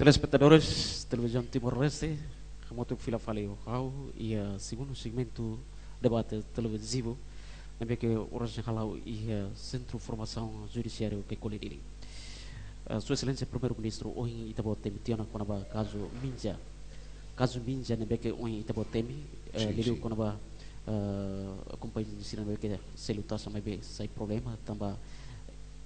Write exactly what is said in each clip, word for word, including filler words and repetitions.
Telespetadores Televizaun Timor-Leste, hamutuk fila fali ho ha'u iha segundu segmentu debate televizivu ne'ebé ke oras ne'e hala'o iha Sentru Formasaun Judisiáriu Kekole Dili. Eh, Sua Exelénsia Primeiru-Ministru, ohin ita-boot temi tiha ona kona-ba kazu Minja. Kazu Minja ne'ebé ke ohin ita-boot temi, eh, Sin, liuliu sin. kona-ba, eh, kompañia sira ne'ebé ke selu taxa maibé sai problema tanba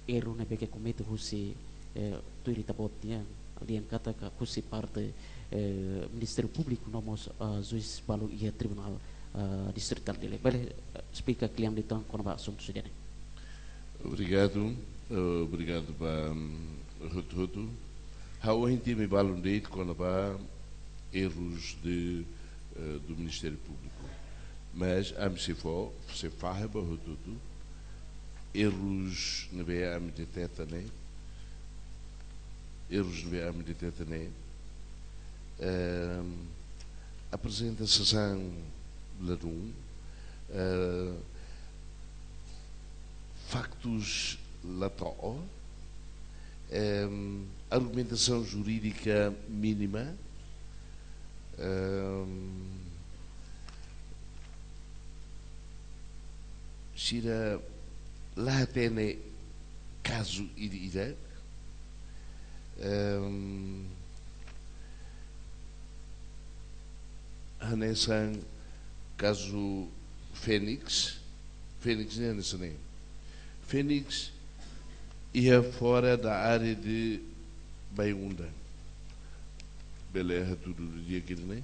erru ne'ebé ke komete husi, eh, tuir ita-boot nian, lian katak husi parte, eh, Ministériu Públiku no mós, ah, juís balu iha Tribunál, ah, Distritál Dili. Bele, eh, esplika kle'an liután kona-ba asuntu sira-ne'e. Obrigadu, eh, obrigadu ba, mm, hotu-hotu. Ha'u ohin temi balun de'it kona-ba errus de, eh, do Ministériu Públiku. Mas ami sei fó, sei fahe ba hotu-hotu, errus ne'ebé ami deteta ne'e, errus ne'ebé ami deteta ne'e, ehm, aprezentasaun ladún, eh, faktus la to'o, ehm, argumentasaun jurídika mínima, ehm, sira la hatene kazu ida-idak, ehm, hanesan kazu Fénix, Fénix ne'e hanesan ne'e. Fénix iha fora da área de Bayu-Undan. Bele hatudu didi'ak ne'e.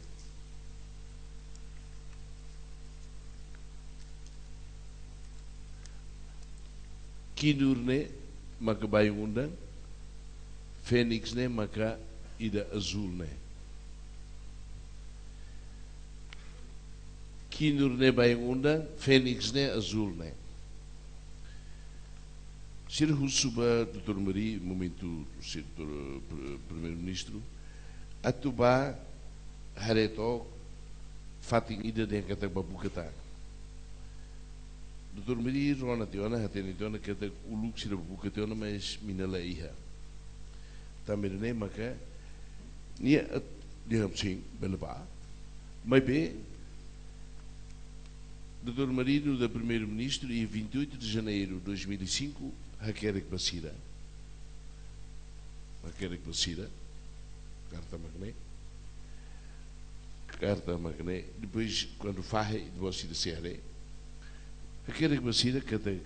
Kinur ne'e maka Bayu-Undan, Fénix ne'e maka ida azúl ne'e. Kinur ne'e Bayu-Undan, Fénix ne'e azúl ne'e. Sira husu ba doutór Mari, momentu sira, eh, Primeiru-Ministru, atu bá haree took fatin ida dehan katak bá buka tan. Doutór Mari rona tiha ona, hatene tiha ona katak uluk sira bá buka tiha ona, mas mina la iha. Tanba ne'e maka nia at-, dehan sin, bele bá. Maibé, doutór Mari nu'udar Primeiru-Ministru, iha vinte e oito de janeiro de dois mil e cinco, hakerek ba sira. Hakerek ba sira. Karta mak ne'e. Karta mak ne'e. Depois, kuandu fahe, depois sira sei haree. Hakerek ba sira katak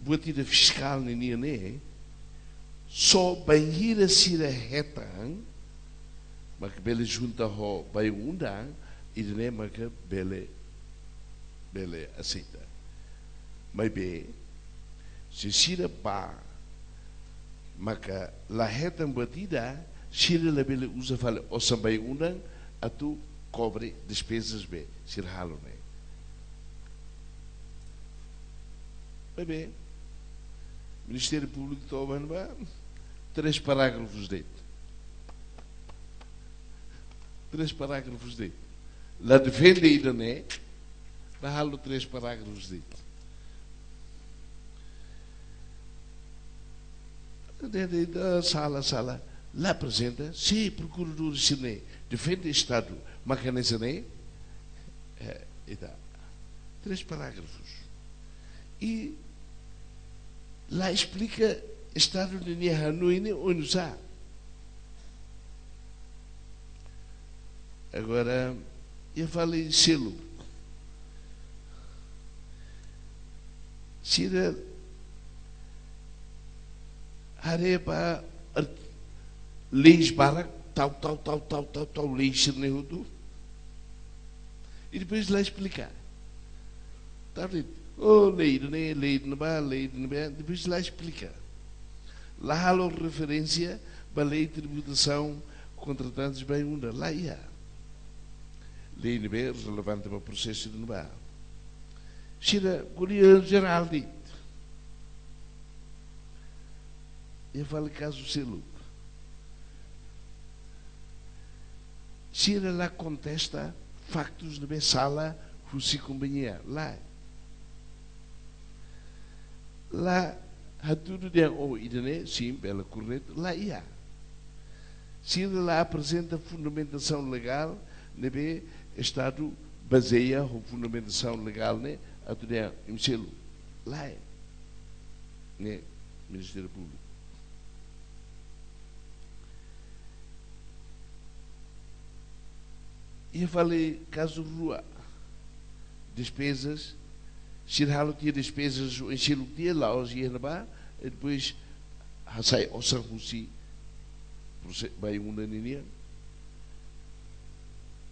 buat ida fiskál ninian ne'e, só bainhira sira hetan, mak bele junta ho Bayu-Undan, ida-ne'e maka bele, bele aseita. Maibé, se sira bá, maka la hetan buat ida, sira labele uza fali osan Bayu-Undan atu kobre despezas be sira halo ne'e. Maibé, Ministériu Públiku to'o ba ne'ebá, três parágrafus de'it. Três parágrafus de'it. La defende ida-ne'e, la halo três parágrafus de'it. Dehan, dehan, ah, sala, sala. La aprezenta, se prokuradór sira-ne'e defende Estadu, maka hanesan ne'e, eh, ita. Três parágrafus. I la esplika Estadu ninia hanoin ne'e oinsá. Agora, iha fali seluk. Sira haree ba art-, leis barak, tau, tau, tau, leis sira-ne'e hotu. I depois la esplika. Tau de'it, oh, lei ida-ne'e, lei ida-ne'ebá, lei ida-ne'ebá, depois la esplika. La halo referénsia ba lei tributasaun kontratantes Bayu-Undan, la iha. Lei ne'ebé relevante ba prosesu ne'ebá. Sira ko'alia jerál de'it. Iha fali kazu seluk. Sira la kontesta faktus ne'ebé sala husi kompañia. La. La hatudu dehan, oh, ida-ne'e, sin, bele korretu, la iha. Sira la aprezenta fundamentasaun legál ne'ebé Estadu bazeia ho fundamentasaun legál ne'e atu dehan imi selu. Lae. Ne'e Ministériu Públiku. Iha fali kazu rua. Despezas, sira halo tiha despezas, o enselu tiha la'ós iha ne'ebá, e depois hasai osan husi prose-, Baiuna ninian.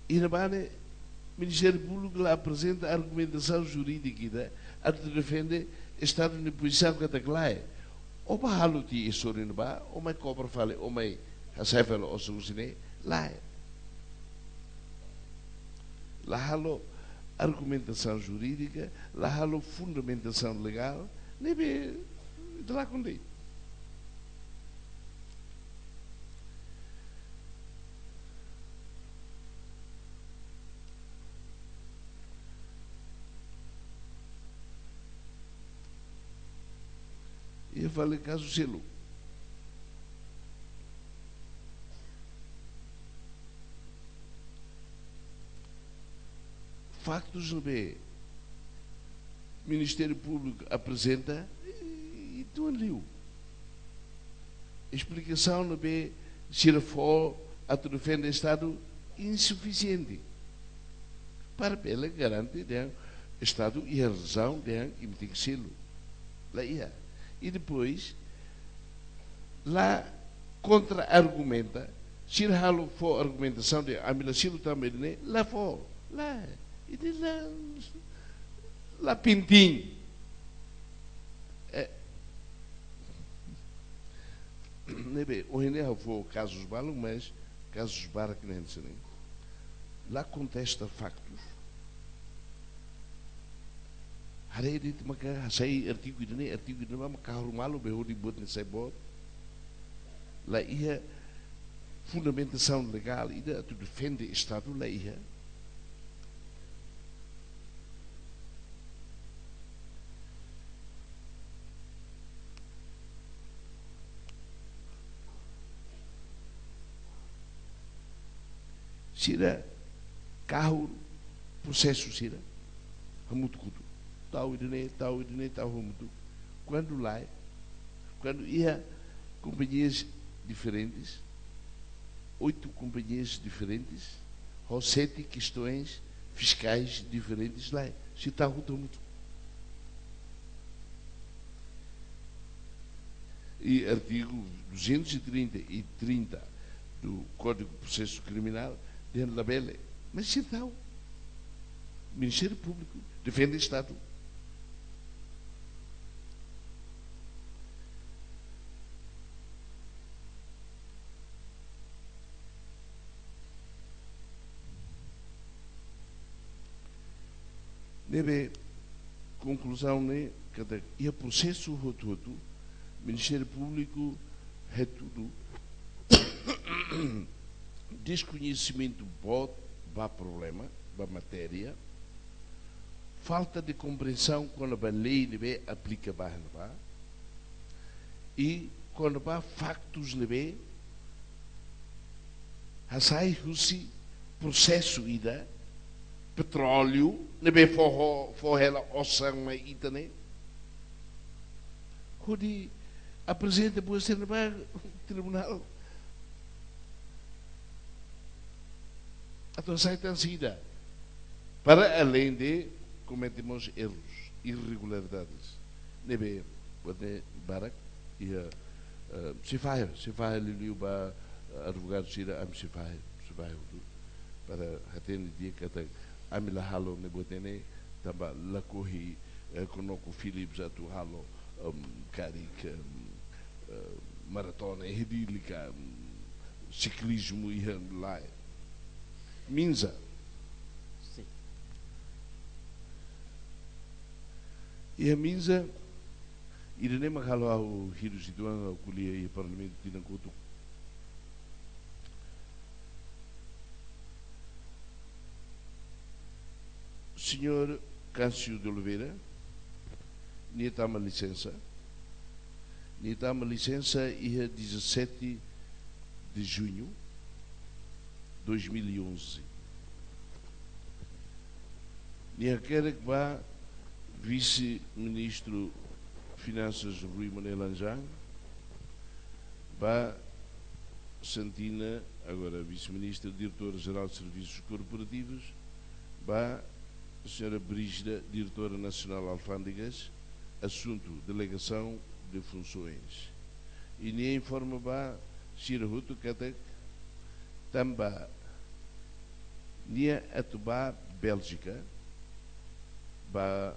Iha ne'ebá ne'e Ministériu Públiku la aprezenta argumentasaun jurídika ida atu defende Estadu nia pozisaun katak lae. Ó bá halo tiha iha sorin ne'ebá, ó mai kobra fali, ó mai hasai fali osan husi ne'e, lae. La halo argumentasaun jurídika, la halo fundamentasaun legál, ne'ebé ita lakon de'it. Iha fali kazu seluk. Faktus ne'ebé Ministériu Públiku aprezenta, i, i tuan liu. Esplikasaun ne'ebé sira fó atu defende Estadu insufisiente. Para bele garante dehan Estadu iha razaun dehan imi tenke selu. La iha. I depois, la kontra-argumenta, sira halo fó argumentasaun dehan ami la selu tanba ida-ne'e, la fó. La, ida-ne'e la, la penting. Eh, ne'ebé, ohin ne'e ha'u fó kazus balu, mas kazus barak ne'e hanesan ne'e. La kontesta faktus. Haree de'it maka hasai artigu ida-ne'e, artigu ida-ne'e, maka kahur malu be hodi buat ne'e sai boot. La iha fundamentasaun legál ida atu defende Estadu, la iha. Sira kahur prosesu sira hamutuk hotu. Tau ida-ne'e, tau ida-ne'e, tau hamutuk. Kuandu lae, kuandu iha kompañias diferentes, oito companhias diferentes, ho sete questões fiscais diferentes, lae, sira tau hotu hamutuk. I artigu duzentos e trinta e trinta do Código de Processo Criminal dehan labele. Mas sira tau. Ministériu Públiku defende Estadu. Ne'ebé konkluzaun ne'e katak iha prosesu hotu-hotu, Ministériu Públiku hatudu deskoñesimentu boot ba problema, ba matéria, falta de komprensaun kona-ba lei ne'ebé aplika ba ne'ebá, i kona-ba faktus ne'ebé hasai husi prosesu ida, petróleu ne'ebé fó, fó hela osan mai ita-nia, hodi aprezenta buat sira-ne'e ba tribunál. Atu hasai tan saida. Para além de komete mós erros, irregularidades. Ne'ebé, buat ne'e barak, iha, eh, sei fahe, sei fahe liuliu ba, eh, advogadu sira, ami sei fahe, sei fahe hotu. Para hatene di'ak katak ami la halo ne'e buat ne'e, tanba lakohi, eh, ConocoPhillips atu halo, em, karik, em, eh, maratona, eh, hidílika, em, siklizmu iha ne'e lae. Minza. Sin. Iha Minza, ida-ne'e mak halo ha'u hirus uitoan, ha'u ko'alia iha Parlamentu tinan kotuk. Señór Câncio de Oliveira, nia tama lisensa, Nia tama lisensa iha dezassete de junho dois mil e onze. Nia hakerek ba Vise-Ministru Finansas Rui Manuel Anjang, ba Santina, agora Vise-Ministra, Diretora Jerál de Serviços Corporativos, ba Señora Brígida, Diretora Nacional Alfándegas, asuntu delegasaun de funsoens. I nia informa ba sira hotu katak tanba nia atu ba Bélgika, ba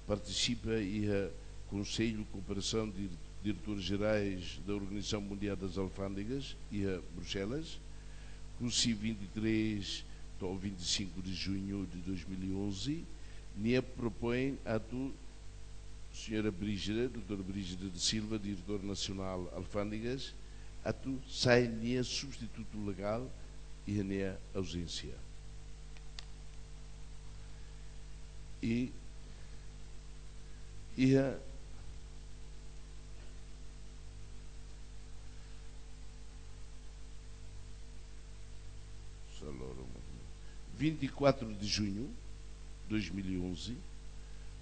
partisipa iha Konsellu Kooperasaun de Diretores Gerais da Organização Mundial das Alfândegas, iha Bruxelas, husi vinte e três to'o vinte e cinco de junho de dois mil e onze, nia propoin atu Señora Brígida, Doutora Brígida da Silva, Diretora Nacional Alfándegas, atu sai nia substitutu legál iha nia auzénsia. I iha vinte e quatro de junho dois mil e onze,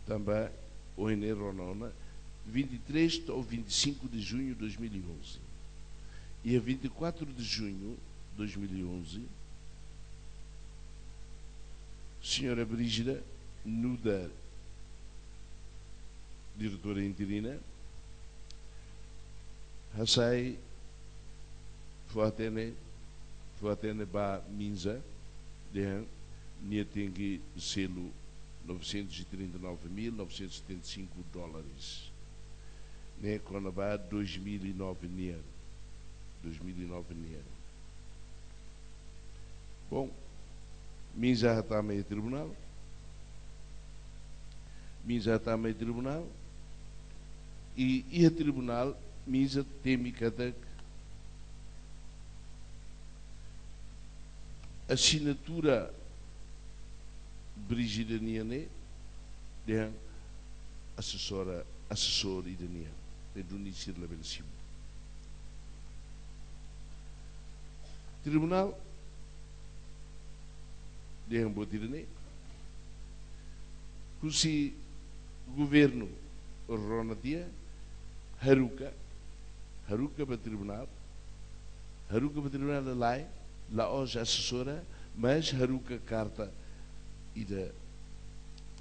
tanba ohin ne'e rona ona, vinte e três to'o vinte e cinco de junho dois mil e onze. E a vinte e quatro de junho dois mil e onze, Señora Brígida nu'udar diretora interina, hasai fó-hatene, fó-hatene ba MINSA, dehan nia tenke selu novecentos e trinta e nove mil novecentos e setenta e cinco dólares. Ne'e kona-ba dois mil e nove nian. Dois mil e nove nian. Bom, MINSA hatama iha tribunál. MINSA hatama iha tribunál. I iha tribunál, MINSA temi katak asinatura Brígida nian ne'e, dehan asesora, asesór ida nian, ne'e duni sira labele simu. Tribunál dehan buat ida-ne'e, husi governu rona tiha, haruka, haruka ba tribunál, haruka ba tribunál lalais, la'ós asesora, mas haruka karta ida,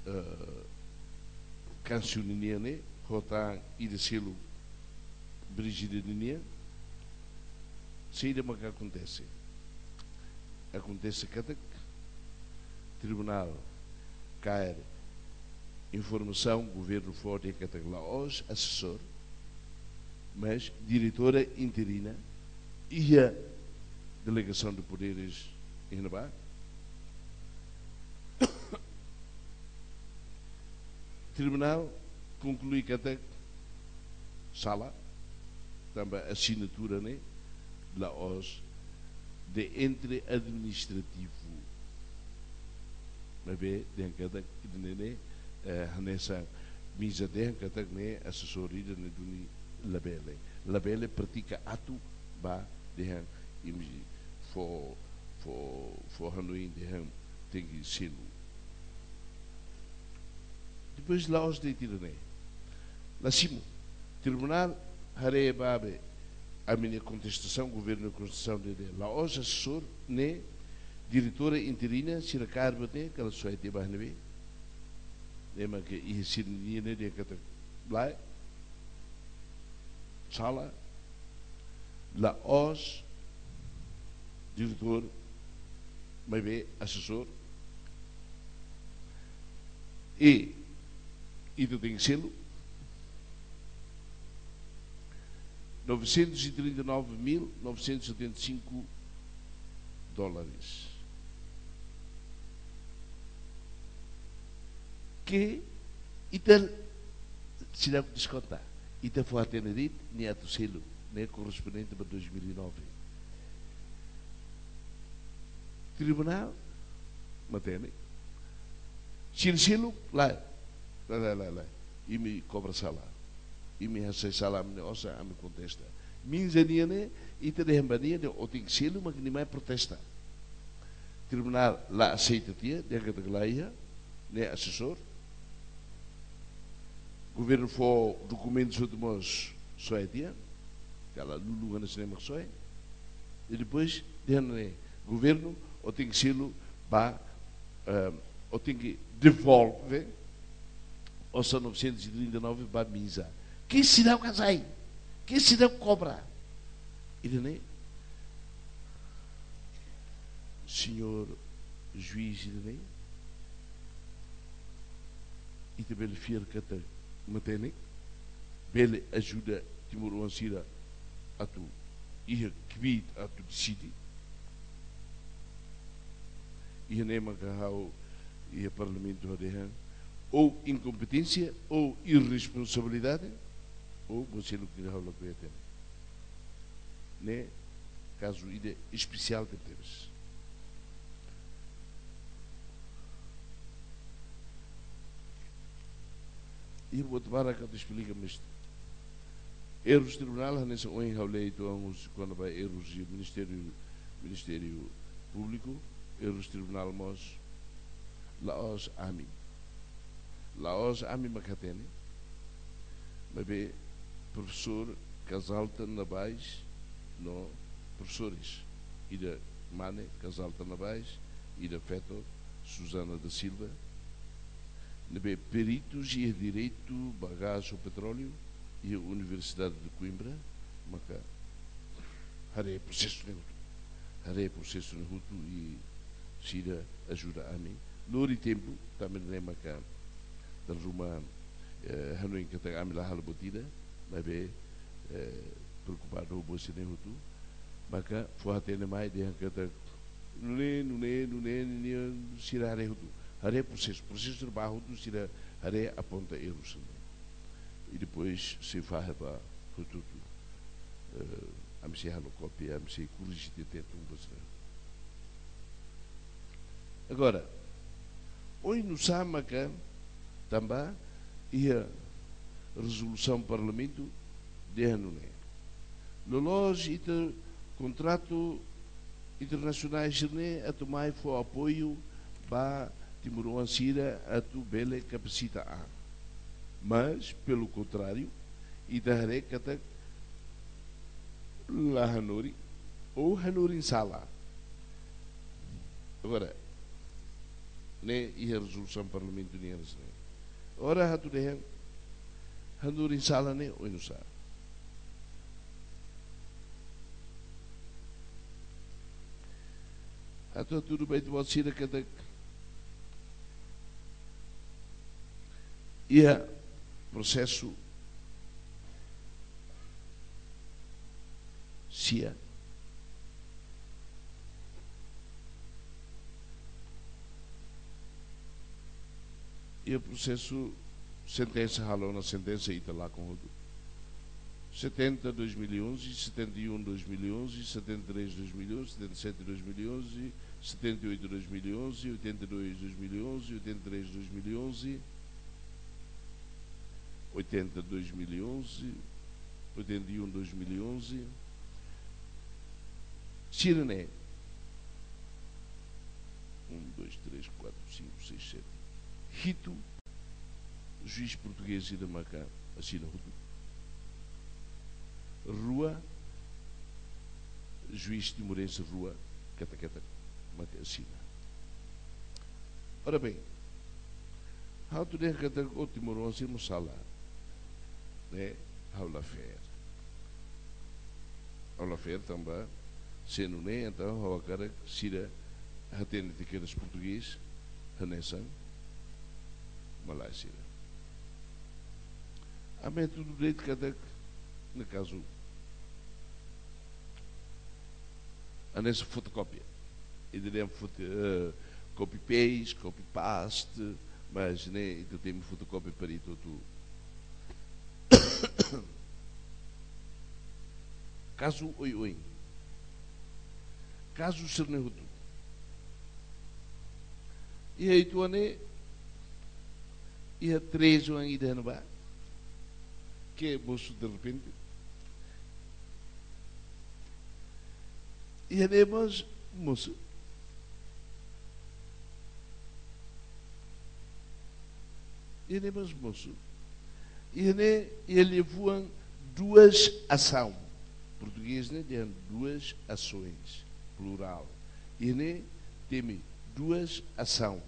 eh, kansiu ninian ne'e, ho tan ida selu Brígida ninian. Saida maka akontese? Akontese katak tribunál kaer informasaun governu fó dehan katak la'ós asesór, mas diretora interina iha delegasaun de poderes iha ne'ebá. Tribunál konklui katak sala, tanba asinatura ne'e la'ós de entre administrativu. Maibé dehan katak ida-ne'e, eh, hanesan MINSA dehan katak ne'e asesór ida ne'e duni labele. Labele pratika atu ba dehan imi fó, fó, fó hanoin dehan tenke selu. Depois la'ós de'it ida-ne'e. La simu. Tribunál haree ba be ami-nia kontestasaun, governu kontestasaun dehan la'ós asesór, ne'e diretora interina, sira kaer buat ne'e, kala suai tiha ba ne'ebé. Ne'e mak iha sira-nian ne'e dehan katak lae, sala, la'ós diretór, maibé asesór. I ita tenke selu novecentos e trinta e nove mil novecentos e setenta e cinco dólares. Ke ita seidauk deskonta. Ita fó-hatene de'it, nia atu selu, ne'e korrespondente ba dois mil e nove. Tribunál matenek. Sira seluk, lae. Lae, lae, lae, lae. Imi kobra sala. imi hasai sala ami-nia osan, ami kontesta. Minsa nian ne'e, ita dehan ba nia, dehan ó tenke selu mak nia mai protesta. Tribunál la aseita tiha, dehan katak la iha, ne'e asesór. Governu fó dokumentu hotu mós soe tiha, kala lulun hanesan ne'e mak soe. I depois, dehan ne'e, governu, ó tenke selu ba, ehm, ó tenke devolve osan novecentos e trinta e nove ba minsa. Ke seidauk hasai, ke seidauk kobra. Ida-ne'e, señór juís, ida-ne'e, ita bele fiar katak matenek, bele ajuda timoroan sira atu iha kbiit atu deside. Iha ne'e maka ha'u iha parlamentu ha'u dehan, ou inkompeténsia, ou irresponsabilidade, ou buat seluk ida ha'u lakohi hatene. Ne'e kazu ida espesiál tebetebes. I buat barak atu esplika mesti. Errus tribunál, hanesan ohin ha'u lee uitoan husi kona-ba errus iha Ministériu, Ministériu Públiku, errus tribunál mós, la'ós ami. La'ós ami mak hatene, maibé profesór Casalta Nabais no profesores. Ida mane Casalta Nabais, ida feto Susana da Silva, ne'ebé peritus iha direitu ba gás ou petróleu iha Universidade de Coimbra, maka haree prosesu ne'e hotu. Haree prosesu ne'e hotu i sira ajuda ami. Lori tempu, tanba ne'e maka dala ruma, eh, hanoin katak ami la halo buat ida, maibé, eh, preokupadu ho buat sira-ne'e hotu. Maka fó hatene mai dehan katak nune'e, nune'e, nune'e, nune'e, sira haree hotu. Haree prosesu, prosesu sira ba hotu, sira haree, aponta errus ne'e. I depois sei fahe ba hotu-hotu. Eh, ami sei halo kópia, ami sei korrije tiha tun ba sira. Agora, oinsá maka tanba iha rezolusaun parlamentu dehan nune'e. Loloos ita kontratu internasionál sira-ne'e atu mai fó apoiu ba timoroan sira atu bele kapasita an. Mas, pelo contrário, ita haree katak la hanorin, ou hanorin sala. Agora, ne'e iha rezolusaun parlamentu nian hanesan ne'e. Ora atu dehan hanorin sala ne'e oinsá. Atu hatudu ba ita-boot sira katak iha prosesu sia. Iha prosesu sentensa, halo ona sentensa ita lakon hotu. Setenta, dois mil e onze, setenta e um, dois mil e onze, setenta e três, dois mil e onze, setenta e sete, dois mil e onze, setenta e oito, dois mil e onze, oitenta e dois, dois mil e onze, oitenta e três, dois mil e onze, oitenta, dois mil e onze, oitenta e um, dois mil e onze. Sira-ne'e. Um, dois, três, quatro, cinco, seis, sete. Hitu juís portugés ida maka asina hotu. Rua juís timorense rua, keta-keta maka asina. Ora bem, ha'u atu dehan katak ó timoroan sira mós sala, ne'e? Ha'u la fair. Ha'u la fair tanba, se nune'e, entaun ha'u hakarak sira hatene tiha kedas portugés hanesan malae sira. Ami hatudu de'it katak, no kazu, hanesan fotokópia. Ita dehan foto, eh, copy paste, copy paste, mas ne'e ita temi fotokópia para ita hotu. Kazu oioin. Kazu sira-ne'e hotu. Iha uitoan ne'e, iha treze oan ida iha ne'ebá. ke mosu derrepente. Iha ne'e mós mosu. Iha ne'e mós mosu. Iha ne'e, iha liafuan duas asaun. Portugés ne'e dehan duas ações, plurál. Iha ne'e temi duas asaun.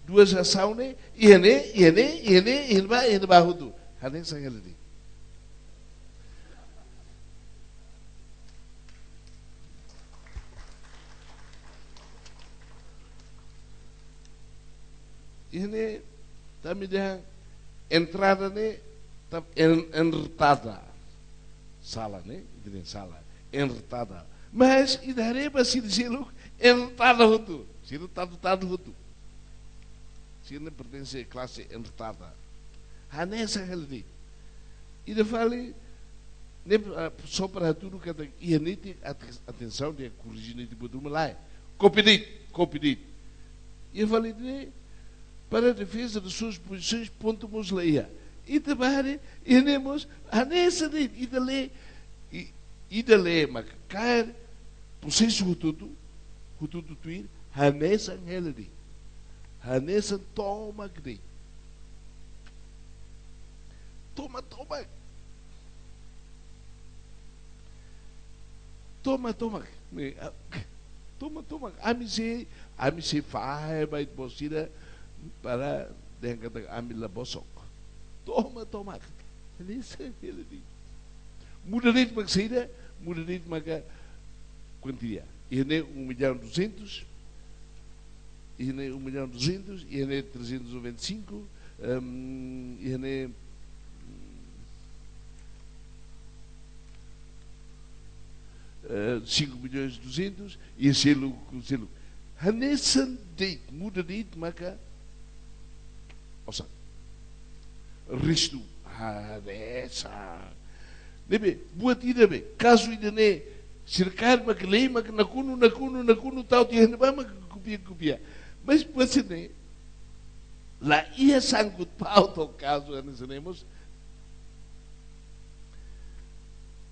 Duas asaun ne'e, iha ne'e, iha ne'e, iha ne'e, iha ne'ebá, iha ne'ebá hotu. Hanesan hela de'it. Iha ne'e, tanba ida entrada ne'e, ta en-, enretada. Sala ne'e, ida-ne'e sala. Enretada. Mas, ida haree ba sira seluk, enretada hotu. Sira tadu-tadu hotu. Sira ne'e pertense klase enretada. Hanesan hela de'it. Ida fali, ne'e, ah, só para hatudu katak iha netik at-, atensaun, dehan korrije netik buat ruma, lae. Kopia de'it, kopia de'it. Iha fali ne'e, para defeza das suas posições, pontu mós la iha. Ita bá haree, iha ne'e mós, hanesan de'it, ita lee, i-, ita lee, mak kaer, prosesu hotu-hotu, hotu-hotu tuir, hanesan hela de'it. Hanesan tomak de'it. Tomak, tomak. Tomak, tomak. Ne'e, ah, tomak, tomak. Ami sei, ami sei fahe ba ita-boot sira para dehan katak ami la bosok. Tomak, tomak. Hanesan hela de'it. Muda de'it mak saida, muda de'it maka kuantia. Iha ne'e um milhão duzentos, iha ne'e um milhão duzentos, iha ne'e trezentos e noventa e cinco, ehm, iha ne'e, eh, cinco milhões e duzentos, iha seluk, seluk. Hanesan de'it, muda de'it maka osan. Restu, ah, hanesan. Ne'ebé, buat ida be, kazu ida-ne'e, sira kaer mak lee, mak nakonu, nakonu, nakonu, tau tiha ne'ebá mak kopia, kopia. Mas buat sira-ne'e, la iha sangkut paut ho kazu hanesan ne'e mós,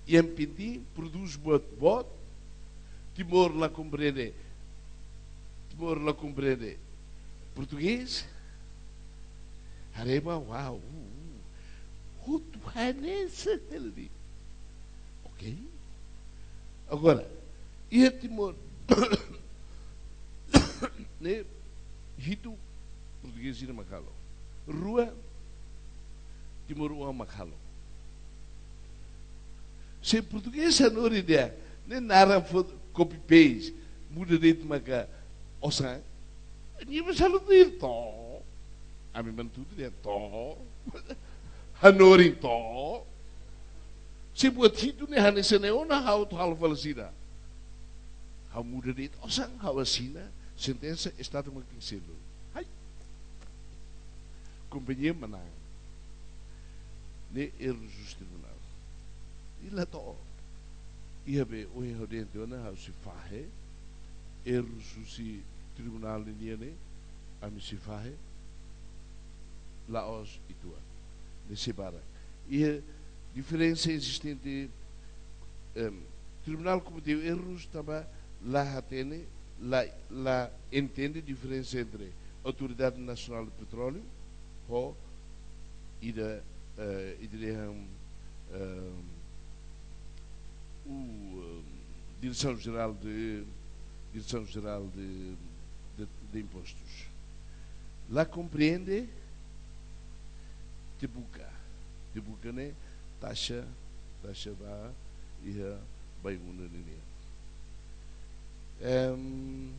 Ian Pintin prodús buat boot, Timor la komprende, Timor la komprende portugés. Haree ba, uau, hotu hanesan hela de'it. Ok? Agora, iha Timor ne'e hitu portugés sira mak halo. Rua, timoroan mak halo. Se portugés hanorin dehan ne'e naran fó copy paste, muda de'it maka osan. Nia mós halo tuir to. Ami mantun dehan to. Hanorin to. Se buat hitu ne'e hanesan ne'e ona, ha'u atu halo fali saida? Ha'u muda de'it osan, ha'u asina, sentensa, Estadu mak tenke selu. Hai. Kompañia manán. Ne'e erru husi tribunál. I la to'o. Iha be, ohin ha'u dehan tiha ona, ha'u sei fahe. Erru husi tribunál ninian ne'e, ami sei fahe. La'ós uitoan. Ne'e sei barak. Iha diferensa ezistente, em, tribunál komete errus tanba la hatene, la, la entende diferensa entre Autoridade Nacional de Petróleo ho ida, eh, ida dehan, em, o, em, Direção Geral de, Direção Geral de, de, de Impostos. La komprende, TBUCA. TBUCA ne'e taxa, taxa ba iha bainhira ne'e. Em,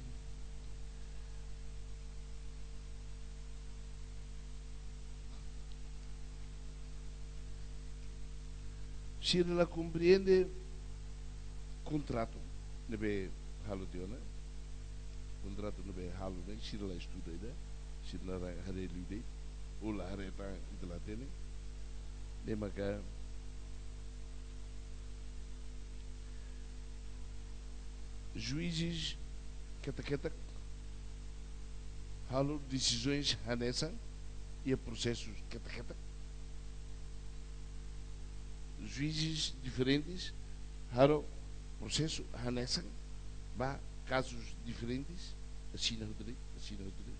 sira la komprende kontratu ne'ebé halo tiha ona. Kontratu ne'ebé halo ne'e, sira la estuda ida, sira la haree liu de'it, ou la haree tan, ita la hatene. Ne'e maka juízes ketak-ketak halo desizaun hanesan iha prosesu ketak-ketak. juízes diferentes, halo prosesu hanesan ba kazus diferentes, asina hotu de'it, asina hotu de'it.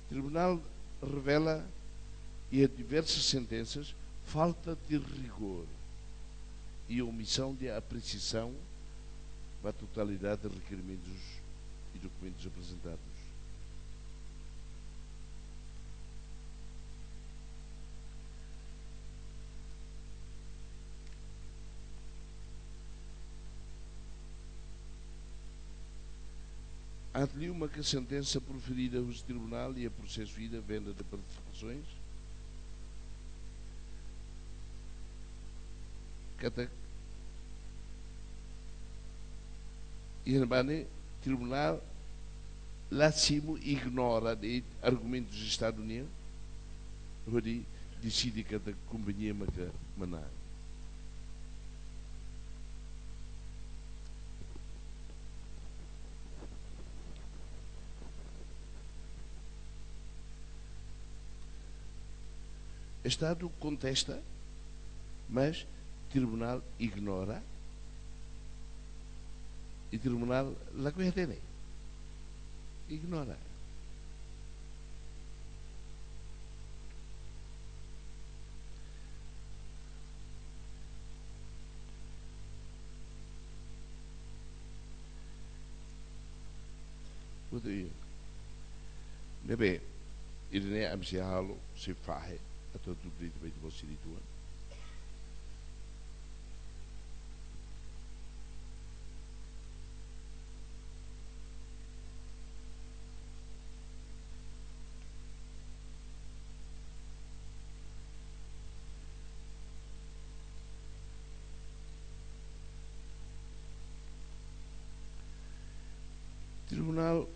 Tribunál revela iha diversas sentenças falta de rigor e omissão de apreciação ba totalidade de requerimentos e documentos apresentados. Ante liu maka sentensa proferida husi tribunál iha prosesu ida venda de participações, katak iha ne'ebá ne'e tribunál la simu, ignora de'it argumentus Estadu nian, hodi deside katak kompañia maka manán. Estadu kontesta, mas tribunál ignora. I tribunál lakohi hatene. Ignora. Buat ida. Ne'ebé, ida-ne'e ami sei halo, sei fahe, atu tuir de'it ba ita-boot sira uitoan. Tribunál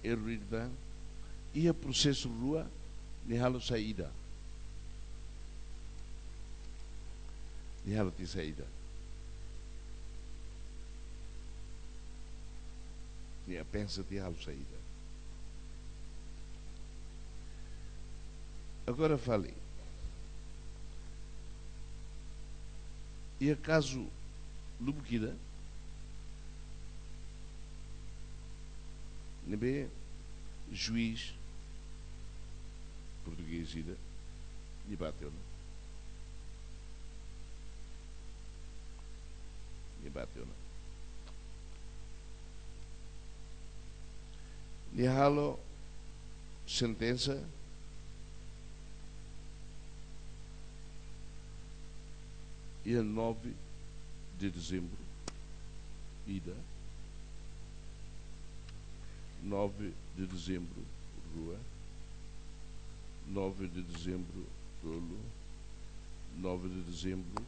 erru ida, iha prosesu rua, nia halo saida. Nia halo tiha saida. Nia pensa tiha halo saida. Agora fali. Iha kazu lubuk ida, ne'ebé juís portugés ida, nia bate ona. Nia bate ona. Nia halo sentensa iha nove de dezembro, ida, nove de dezembro, rua, nove de dezembro, tolu, nove de dezembro,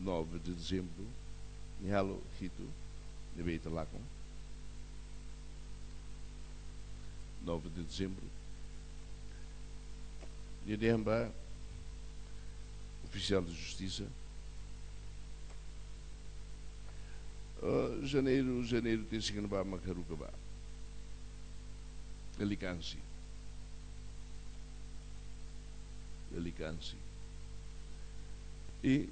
nove de dezembro, nia halo hitu, ne'ebé ita lakon. Nove de dezembro. Nia dehan ba ofisiál de justisa, ah, janeiru, janeiru tiha signifika ba maka haruka ba. Lalika ansi. Lalika ansi. I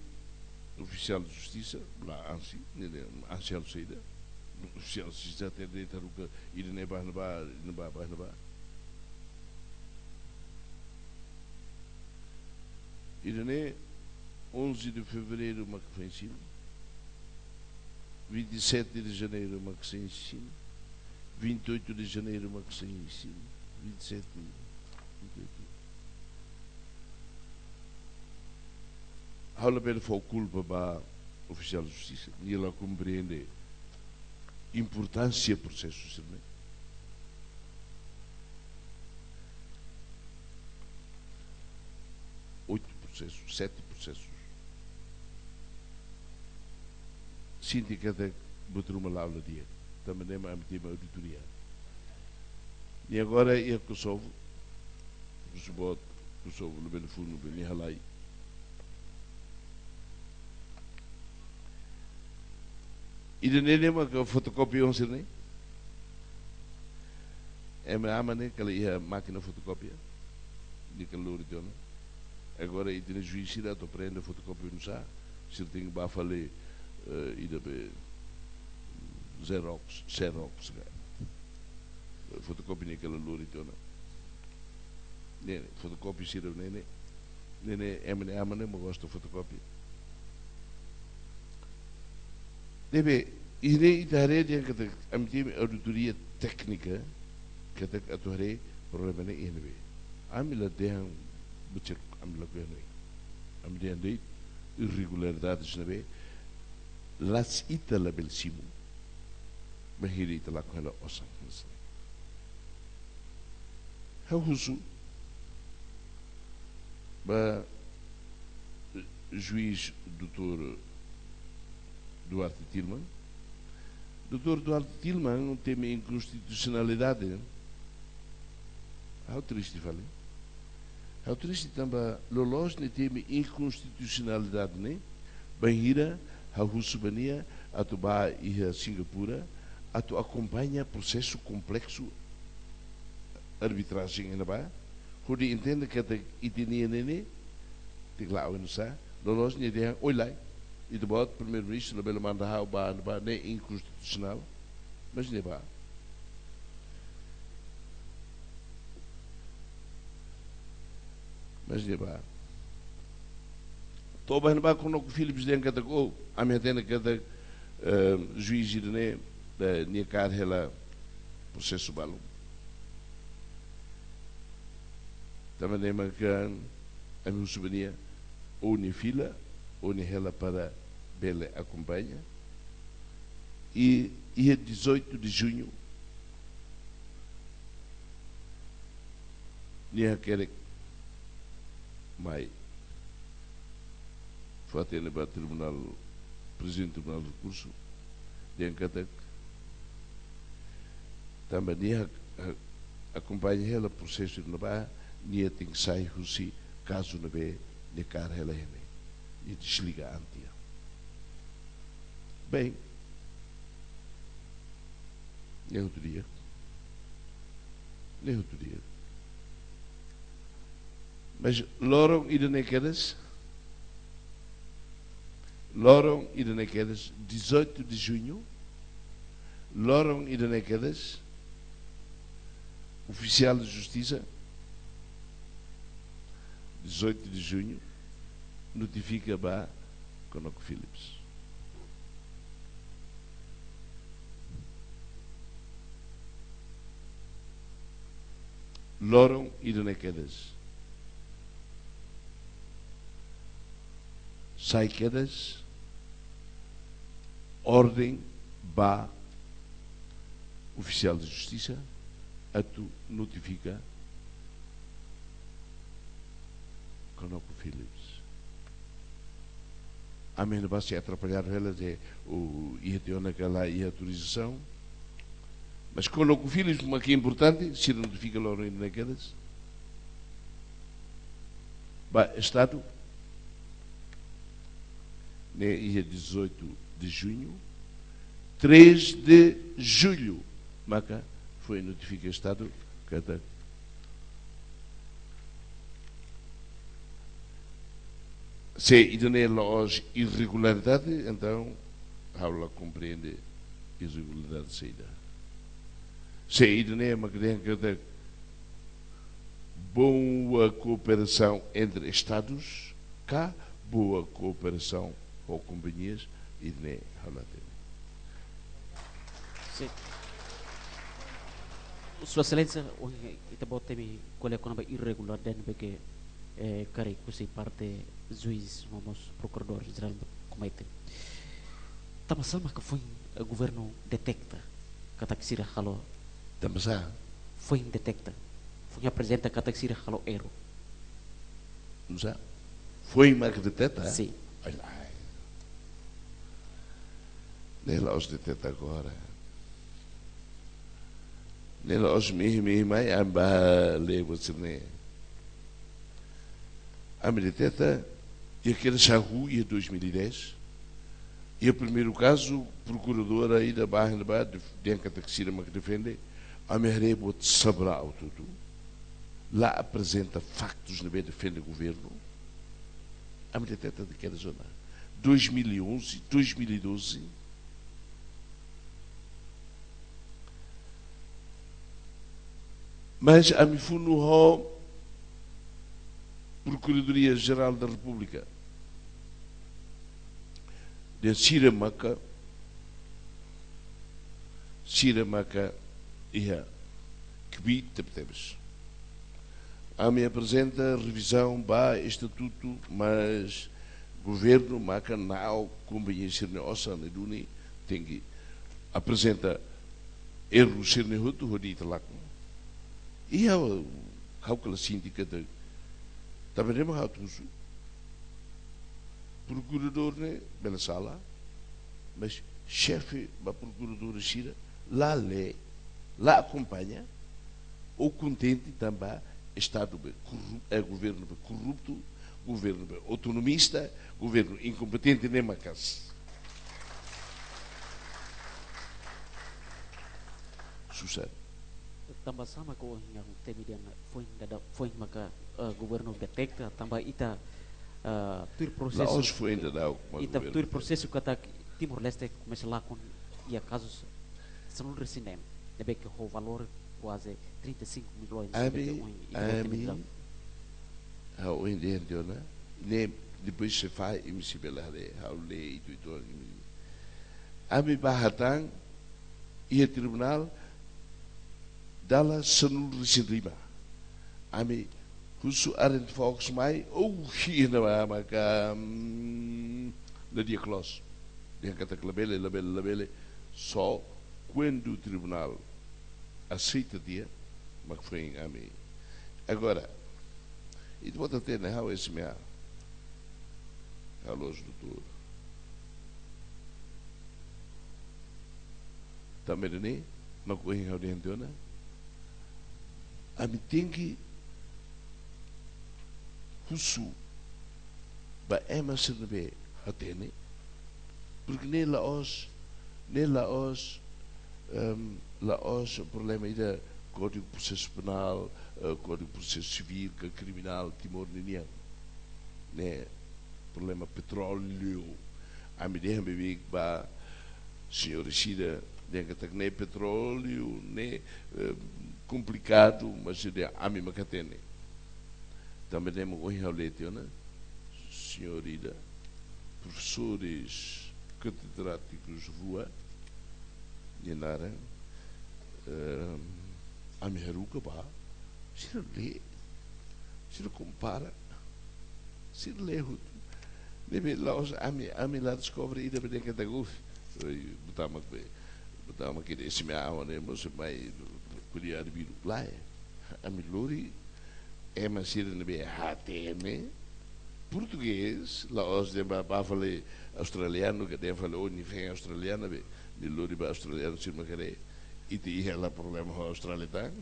ofisiál de justisa, la ansi, ne'e, ne'e, ansi halo saida. Ofisiál de justisa hatete de'it haruka, ida-ne'e ba ne'ebá, ida-ne'e ba, ba ne'ebá. Ida-ne'e, onze de fevereiro maka foin simu. Vinte e sete de janeiro maka foin simu. Vinte e oito de janeiro maka foin simu. Vinte e sete, vinte e oito. Ha'u labele fó kulpa ba ofisiál de justisa. Nia la komprende importánsia prosesu sira-ne'e. Oito processos, sete processos. Sente katak buat ruma la'o la di'ak. Tanba ne'e mak ami temi auditoria. I agora iha Kosovo, Kosovo, Kosovo, labele funu, bele halai. Ida-ne'e ne'e maka fotokópia ohin sira-ne'e. Ema aman ne'e kala iha mákina fotokópia. Nia kala lori tiha ona. Agora ita-nia juís sira atu aprende fotokópia oinsá. Sira tenke bá fali, eh, ida be Xerox, Xerox ka. Fotokópia nia kala lori tiha ona. Ne'e, fotokópia sira ne'e ne'e. Ne'e ne'e, ema ne'e aman ne'e mak gosta fotokópia. Ne'ebé, iha ne'e ita haree dehan katak ami temi auditoria téknika, katak atu haree problema ne'e iha ne'ebé. Ami la dehan buat seluk, ami la ko'alia. Ami dehan de'it irregularidades ne'ebé, la'ós ita labele simu, bainhira ita lakon hela osan. Ha'u husu ba juís doutór Duarte Tilman. Doutór Duarte Tilman temi inkonstitusionalidade. Ha'u triste fali. Ha'u triste tanba loloos nia temi inkonstitusionalidade ne'e, bainhira ha'u husu ba nia atu bá iha Singapura, atu akompaña prosesu kompleksu arbitrajen iha ne'ebá, hodi entende katak ita-nia ne'e ne'e, tenke la'o oinsá, loloos nia dehan, oilai, ita-boot primeiru-ministru labele manda ha'u bá, bá, ne'e inkonstitusionál, mas nia bá. Mas nia bá. To'o ba iha ne'ebá Connocko Phillips dehan katak, oh, ami hatene katak, eh, juís ida-ne'e, eh, nia kaer hela prosesu balu. Tanba ne'e maka ami husu ba nia, ou nia fila, ou nia hela para bele akompaña. I iha dezoito de junho, nia hakerek mai fó hatene ba tribunál, prezidente tribunál rekursu, dehan katak, tanba nia ha-, ha-, akompaña hela prosesu ne'ebá, nia tenke sai husi kazu ne'ebé nia kaer hela iha ne'e. Nia desliga an tiha. Bem, ne'e outro dia. Ne'e outro dia. Mas loron ida-ne'e kedas, loron ida-ne'e kedas, dezoito de junho, loron ida-ne'e kedas, ofisiál de justisa, dezoito de junho, notifika ba Connocko Phillips. Loron ida-ne'e kedas, sai kedas orden ba ofisiál de justisa atu notifika Connocko Phillips. Ami ne'e basi atrapalladu hela de'it, o iha tiha ona ka la iha autorizasaun. Mas Connocko Phillips mak importante, sira notifika loron ida-ne'e kedas ba Estadu. Ne'e iha dezoito de junho, três de julho maka foin notifika Estadu katak se ida-ne'e la'ós irregularidade, entaun ha'u la komprende irregularidade saida. Se ida-ne'e mak dehan katak boa kooperasaun entre Estadus ka boa kooperasaun ho kompañias, ida-ne'e ha'u la hatene. Sin. Sua Exelénsia, ohin ita-boot temi ko'alia kona-ba irregularidade ne'ebé ke, eh, karik husi parte juís no mós Prokuradór Jerál komete. Tanbasá maka foin, eh, governu deteta katak sira halo? Tanbasá? Foin deteta. Foin aprezenta katak sira halo erru. Tanbasá? Foin mak deteta? Sin. Ai, ai. Ne'e la'ós deteta agora. Ne'e la'ós mehi-mehi mai ami bá lee buat sira-ne'e. Ami deteta, iha kedas hahú iha dois mil e dez, Iha primeiru kazu, prokuradora ida ba, ida ba, def-, dehan katak sira mak defende, ami haree buat sabraut hotu. La aprezenta faktus ne'ebé defende governu. Ami deteta de kada zona. Dois mil e onze, dois mil e doze. Mas ami funu ho Procuradoria Geral da República. Dehan sira maka, sira maka iha kbiit tebetebes. Ami aprezenta revizaun ba estatutu, mas governu maka na'ok kompañia sira-nia osan ne'e duni, tenke aprezenta erru sira-ne'e hotu hodi ita lakon. I ha'u, ha'u kala sente katak, tanba ne'e mak ha'u husu. Prokuradór ne'e bele sala, mas xefe ba prokuradór sira la lee, la akompaña, ou kontente tanba Estadu be korrup-, eh, governu be korruptu, governu be autonomista, governu inkompetente ne'e maka'as. Susar. Tanba sá mak ohin ha'u temi dehan foin dada-, foin maka, eh, governu deteta, tanba ita, eh, tuir prosesu. La'ós foin dadauk mak ita governu tuir deteta. Prosesu katak Timor-Leste komesa lakon iha kazu sanulu-resin-neen, ne'ebé ke ho valór kuaze trinta e cinco milhões. Ami, ne'ebé ke ohin ita ami, temi dadauk. Ha'u ohin dehan tiha ona, ne'e depois se fai imi sei bele haree, ha'u lee uitoan, uitoan imi. Ami bá hatán iha tribunál dala sanulu-resin-lima. Ami husu Arend Fox mai, oh, hina ba maka, mm, la di'ak loos. Dehan katak labele, labele, labele. Só kuandu tribunál aseita tiha, mak foin ami. Agora, ita-boot hatene ha'u S M A. Ha'u la'ós doutór. Tanba ne'e, mak ohin ha'u dehan tiha ona, ami tenke husu ba ema sira ne'ebé hatene, porque ne'e la'ós, ne'e la'ós, ehm, la'ós problema ida Kódigu Prosesu Penál, eh, Kódigu Prosesu Sivíl, ka kriminál Timor ninian. Ne'e problema petróleu. Ami dehan beibeik ba señór sira, dehan katak ne'e petróleu, ne'e, eh, komplikadu, mas dehan ami mak hatene. Tanba ne'e mak ohin ha'u lee tiha ona, señór ida, profesores catedráticos rua, nia naran, ehm, ami haruka ba, sira lee, sira kompara, sira lee hotu. Ne'ebé la'ós ami, ami la deskobre ida be dehan katak, oi, buta mak be, buta mak ida S M A ne'e mós mai ko'alia arbiru. Lae, ami lori ema sira ne'ebé hatene portugés, la'ós dehan ba, ba fali australianu, ka dehan fali, oh, nia feen australiana be, nia lori ba australianu sira mak haree. Ita iha la problema ho Austrália tan.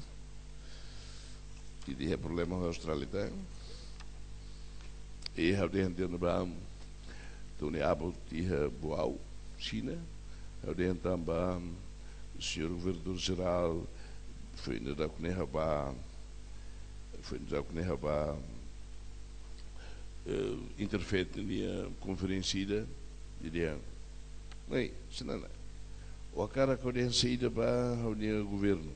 Ita iha problema ho Austrália tan. I ha'u dehan tiha ona ba, Tony Abbott iha Boao, Xina. Ha'u dehan tan ba, señór Governadór Jerál, foin dadauk ne'e ha'u bá, foin dadauk ne'e ha'u bá, eh, Interfaith nia konferénsia ida, nia dehan, "Ei, Xanana, ó hakarak ha'u dehan saida ba ha'u-nia governu?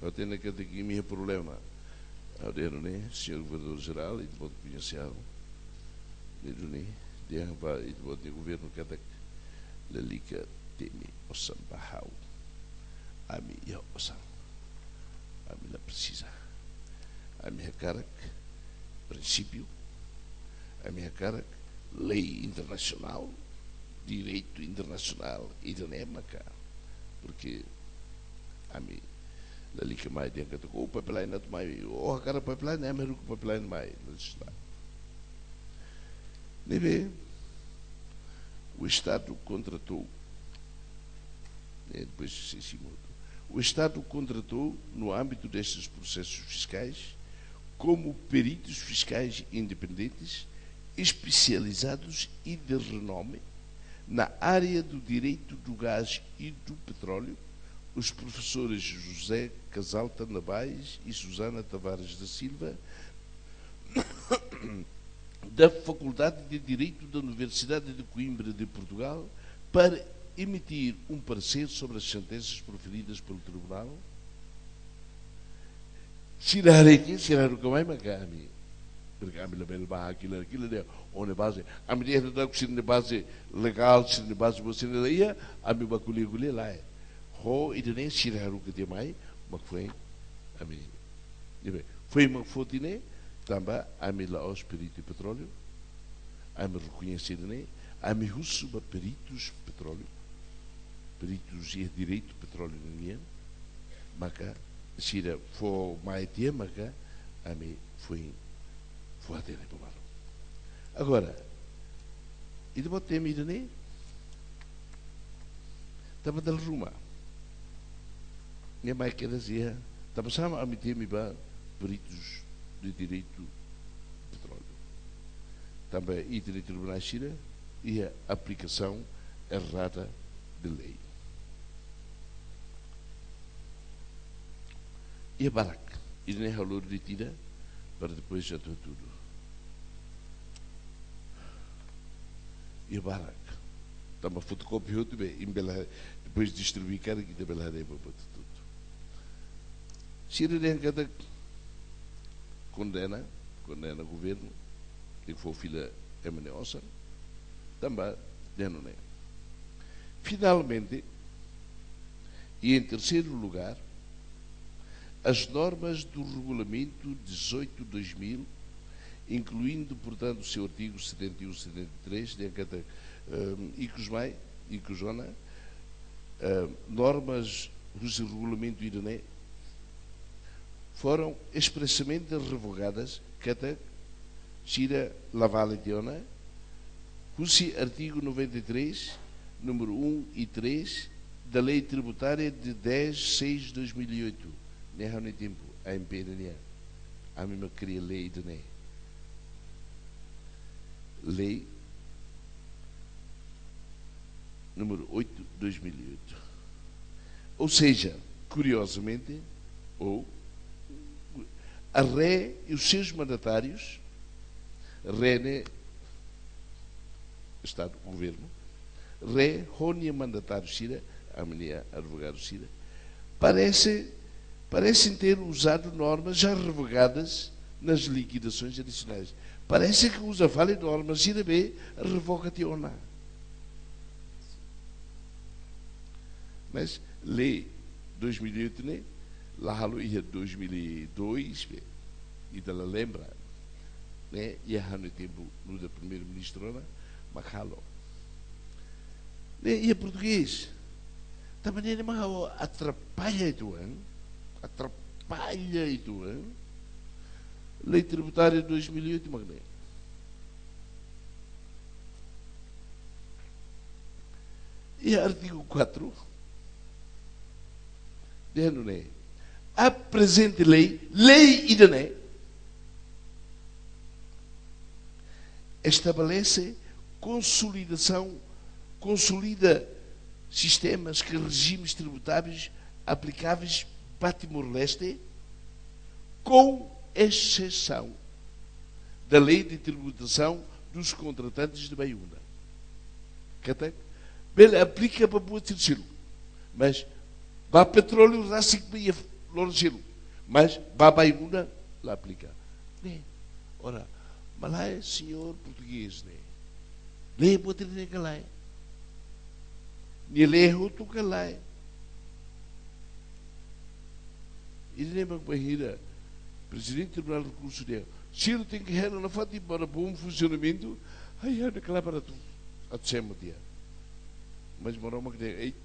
Ha'u hatene katak imi iha problema." Ha'u dehan ne'e, señór Governadór Jerál, ita-boot koñese ha'u. Ne'e duni, dehan ba ita-boot nia governu katak lalika temi osan ba ha'u. Ami iha osan. Ami la presiza. Ami hakarak prinsípiu. Ami hakarak lei internasionál, direitu internasionál, ida-ne'e maka. Porke ami lalika mai dehan katak, "Oh, pipeline atu mai, oh, hakarak pipeline, ami haruka pipeline mai." La está. Ne'ebé, o Estado contratou, eh, depois se, se muda. O Estado contratou, no âmbito destes processos fiscais, como peritos fiscais independentes, especializados e de renome, Na área do direito do gás e do petróleo, os professores José Casalta Nabais e Susana Tavares da Silva, da Faculdade de Direito da Universidade de Coimbra de Portugal, para emitir um parecer sobre as sentenças proferidas pelo Tribunal. Sira haree, sira haruka mai maka ami. Porque ami labele bá hakilar, hakilar de'it, ó-nia baze. Ami dehan ita-nia baze legál, sira-nia baze, sira-nia lei, ami bá ko'alia, ko'alia, lae. Ho ida-ne'e sira haruka tiha mai, mak foin ami. Ne'ebé, foin mak foti ne'e, tanba ami la'ós peritu petróleu, ami rekoñese ida-ne'e, ami husu ba peritus petróleu, peritus iha direitu petróleu nian, maka sira fó mai tiha maka ami foin fó hatene ba malu. Agora, ita-boot temi ida-ne'e, tanba dala ruma. Nia mai kedas iha, tanba sá mak ami temi ba peritus de direitu petróleu. Tanba iha tribunais sira, iha aplikasaun errada de lei. Iha barak, ida-ne'e ha'u lori de'it ida, para depois já está tudo. Iha barak. Tanba fotokópia hotu be, imi bele, depois distribui karik ita bele haree ba buat hotu. Sira dehan katak kondena, kondena governu, tenke fó fila ema nia osan, tanba dehan nune'e. Finalmente, e em terceiro lugar, as normas do Regulamento dezoito dois mil, incluindo, portanto, seu artigo setenta e um, setenta e três, dehan katak, ehm, ikus mai, ikus ona, ehm, normas husi regulamentu ida-ne'e foram expressamente revogadas, katak sira la vale tiha ona, husi artigo noventa e três, número um e três, da Lei Tributária de dez seis dois mil e oito. Ne'e ha'u-nia tempu, AMP nian. Ami mak kria lei ida-ne'e. Lei número oito, dois mil e oito. Ou seja, curiosamente, ou a RE e os seus mandatários, RE ne'e Estadu, governu, RE ho nia mandatáriu sira, ami-nia advogadu sira, parece, parecem ter usado normas já revogadas nas liquidações adicionais. Parece que uza fali norma sira be revoga tiha ona. Mas lei dois mil e oito ne'e la halo iha dois mil e dois be, ita la lembra, ne'e, iha ha'u-nia tempu nu'udar primeiru-ministru ona mak halo. Ne'e iha portugés. Tanba ne'e mak ha'u atrapalla uitoan, atrapalla uitoan. Lei Tributária dois mil e oito mak ne'e. Iha artigu quatro, dehan nune'e: a presente lei, lei ida-ne'e, estabelece consolidação, consolida sistemas que regimes tributáveis aplicáveis ba Timor-Leste, com exceção da Lei de Tributação dos Contratantes de Baiuna. Katak bele aplika ba buat sira seluk. Mas ba petróleu rasik be iha loron seluk. Mas ba Baiuna la aplika. Ne'e. Ora, malae, señór portugés ne'e, lee buat ida-ne'e ka lae? Nia lee hotu ka lae? Ida-ne'e mak bainhira Prezidente Tribunál Rekursu dehan, sira tenke hela nafatin para bom funcionamento, ai, ai, deklara para tu, atsema dia. Mas Maromak dehan, ei,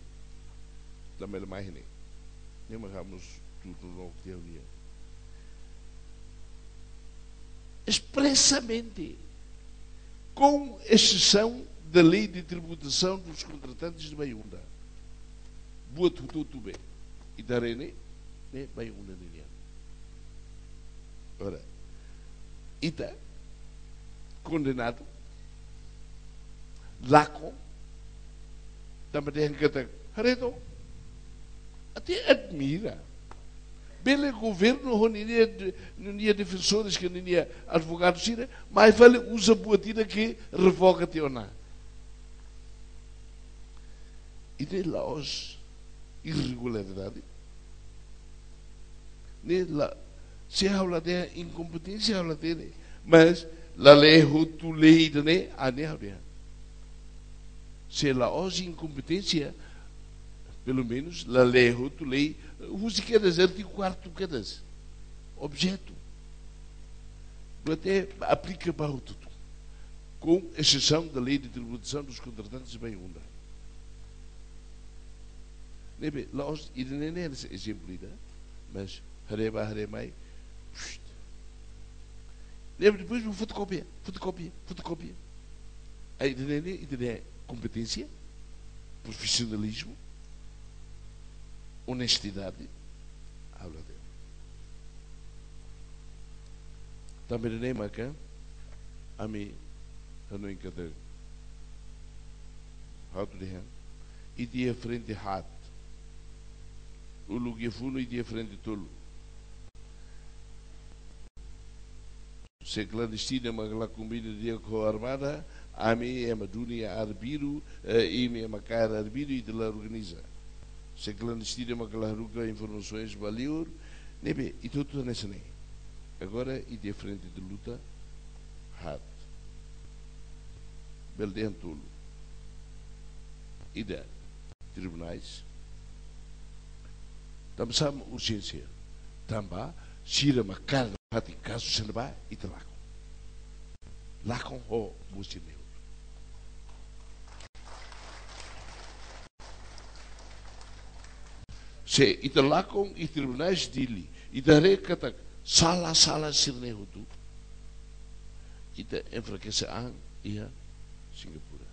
la mele mai ne'e. Ne'e mak ha'u mós tuur no dia nia. Expressamente, com exceção da Lei de Tributação dos Contratantes de Baiuna. Buat hotu-hotu be ita haree ne'e, ne'e Baiuna ninian. Ora, ita kondenadu, lakon, Tanba dehan katak, haree to'ok. Até admira. Bele governu ho ninia, ninia defensores ka ninia advogadu sira, mai fali uza buat ida ke revoga tiha ona. Ida-ne'e la'ós irregularidade. Ne'e la, se ha'u la dehan inkompeténsia ha'u la hatene. Mas la lee hotu lei ida-ne'e, ah, ne'e ha'u dehan. Se la'ós inkompeténsia, pelumenus, la lee hotu lei, husi kedas, artigu kuartu kedas. Objetu. Buat ne'e aplika ba hotu-hotu. Com exceção da lei de tributação dos contratantes, vai unda. Ne'ebé, la'ós, ida-ne'e ne'e ezemplu ida, mas haree bá, haree mai. Shh. Ne'ebé depois vou fotokópia, fotokópia, fotokópia. Aí, ida-ne'e ne'e, ida-ne'e kompeténsia, profisionalizmu, onestidade, ha'u la hatene. Tanba ne'e maka, ami hanoin katak, ha'u atu dehan, ita iha frente haat. Uluk iha funu ita iha frente tolu. Se klandestina mak la kombina di'ak ho armada, ami ema duni arbiru, eh, imi ema kaer arbiru, ita la organiza. Se klandestina mak la haruka informasoens ba liur, ne'ebé, ita hotu hanesan ne'e. Agora, ita iha frente de luta, haat. Bele dehan tolu. Ida, tribunais. Tanba sá mak urjénsia. Tanba sira mak kaer nafatin kazu sira-ne'ebá, ita lakon. Lakon ho buat sira-ne'e hotu. Se ita lakon iha tribunais Dili, ita haree katak sala, sala sira-ne'e hotu, ita enfrakese an iha Singapura.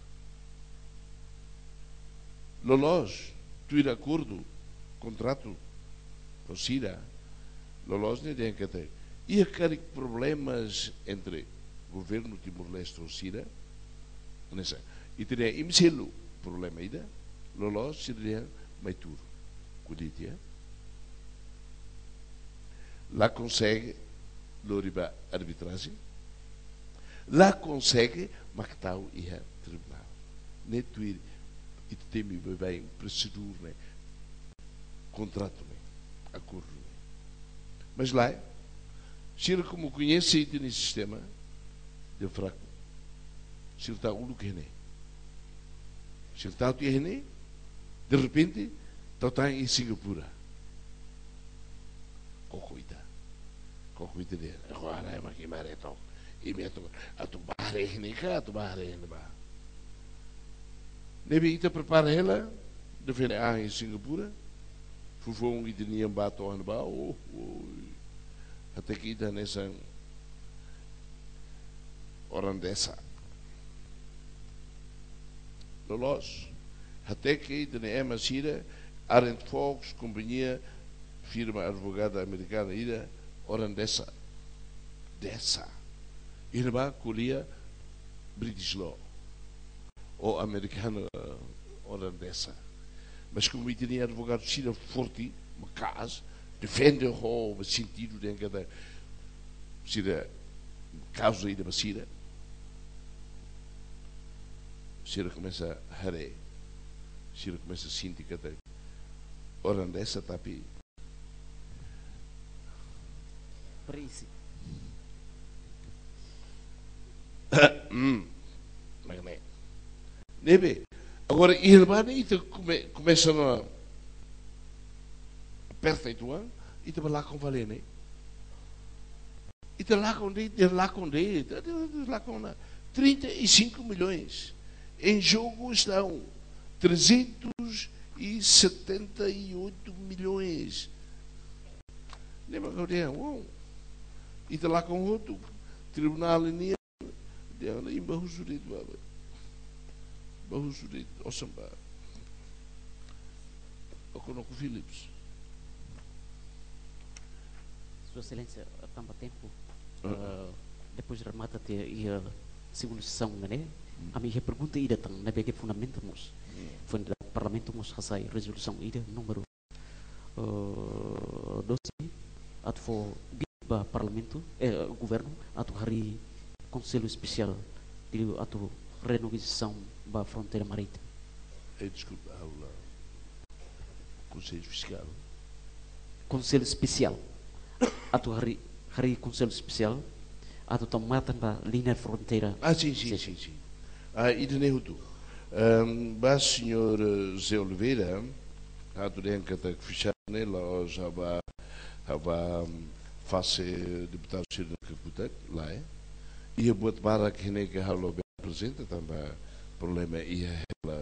Loloos, tuir akordu, kontratu, ho sira, loloos ne'e dehan katak, iha karik problemas entre governu Timor-Leste ho sira, hanesan, ita dehan imi selu problema ida, loloos sira dehan mai tuur. Ko'alia tiha. La konsege lori ba arbitrajen. La konsege mak tau iha tribunál. Ne'e tuir ita temi baibain prosedura ne'e, kontratu ne'e, akordu ne'e. Mas lae, sira komu koñese ita-nia sistema, dehan fraku. Sira tau uluk iha ne'e. Sira tau tiha iha ne'e, derrepente, tau tan iha Singapura. Koko ita. Koko ita dehan, agora ema ke mare to. Imi atu, atu bá haree iha ne'e ka, atu bá haree iha ne'ebá. Ne'ebé ita prepara hela, defende an iha Singapura. Foufoun ita-nian bá to'o iha ne'ebá, oh, oh. Até ke ita hanesan orang desa. Loloos, hateke ita-nia ema sira, Arendt Fox, kompañia, firma advogadu amerikana ida, orang desa. Desa. Iha ne'ebá ko'alia British law. Ou amerikanu, eh, orang desa. Mas komu ita-nia advogadu sira forte, maka'as, defende ho sentidu dehan katak sira kauza ida ba sira. Sira komesa haree. Sira komesa sente katak orang desa tapi Prisi. Hmm. Mak ne'e. Ne'ebé. Agora, iha ne'ebá ne'e ita kome-, komesa ona aperta ita-nia an, ita bá lakon fali ne'e. Ita lakon de'it, ita lakon de'it, ita, ita, ita lakon ona. Trinta e cinco milhões. Em jogo estão trezentos e setenta e oito milhões. Ne'e mak ha'u dehan, wow. Ita lakon hotu, tribunál nian, dehan, imi bá husu de'it ba, bá husu de'it, osan ba Okonoko Phillips. Sua Exelénsia, tanba tempu, ah, eh, depois remata tiha, iha segunda sesaun ne'e, hmm, ami iha pergunta ida tan, ne'ebé ke fundamenta mós. Hmm. Foin dada Parlamentu mós hasai rezolusaun ida númeru, eh, doze, atu fó pedidu ba Parlamentu, eh, Governu, atu harii Konsellu Espesiál, liuliu atu renegosiasaun ba fronteira marítima. Eh, deskulpa, ha'u la. Konsellu Espesiál. Konsellu Espesiál. Atu harii, harii Konsellu Espesiál atu tau matan ba liña fronteira. Ah, sin, sin, sin, sin. Ah, ida-ne'e hotu. Ehm, ba señór, eh, José Oliveira, atu dehan katak fixadu ne'e la'ós ha'u ba, ha'u ba, mm, fase deputadu sira-nia kakutak, lae. Iha buat barak ne'ebé ha'u la bele aprezenta tanba problema iha hela